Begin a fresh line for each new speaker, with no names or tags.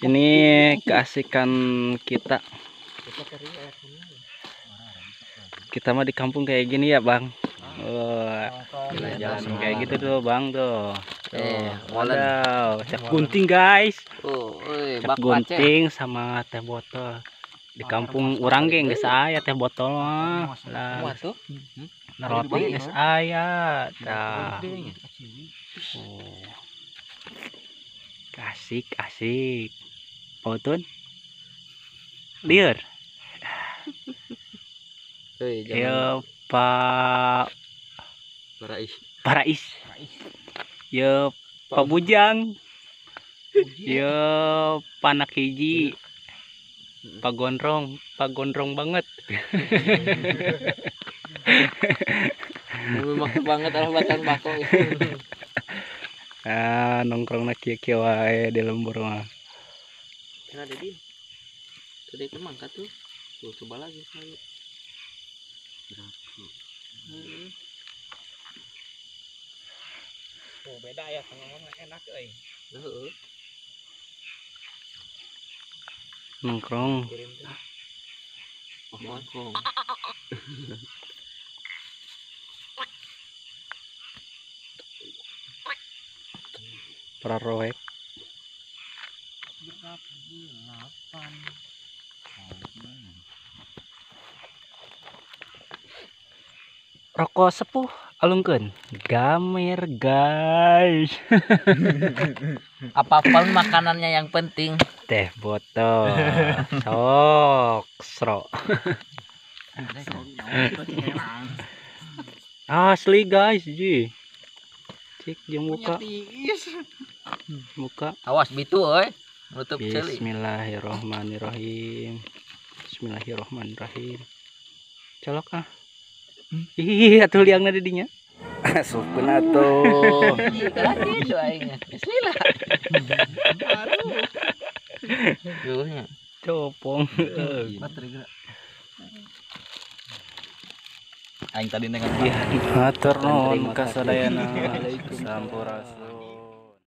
Ini keasikan kita. Kita mah di kampung kayak gini ya, Bang. Jalan kayak gitu tuh, Bang tuh. Waduh, cak gunting, guys. Cak gunting sama teh botol. Di kampung urang ge geus aya teh botol mah. Lah, roti geus aya. Tah. Asik, asik. Pautun. Liur. Yo Pak Parais. Parais. Yo Pak Bujang. Yo Panak hiji. Pak Gondrong, Pak Gondrong banget.
Memang banget arah bacaan bako.
Ah, nongkrongna kieu-kieu wae di lembur mah.
Nah, Dedi. Tadi kan mangkat tuh. Tuh, coba lagi saya.
Oh, beda ya tengah enak euy.
Heeh.
Nongkrong.
Nongkrong.
Praroek. Rokok sepuh alungkeun. Gamer, guys.
Apapun makanannya yang penting.
Teh botol. Sok sro. Asli guys, ji. Cik jeung buka. Buka.
Awas bitu euy. Nutup ceuli.
Bismillahirrahmanirrahim. Bismillahirrahmanirrahim. Colok ah. Ih, atuh liangna di dinya.
Asupkeun atuh.
Kitu aing. Bismillah. Aduh.
Copong.
Aing tadi nengan.
Hatur nuhun kasadayana. Sampurasun.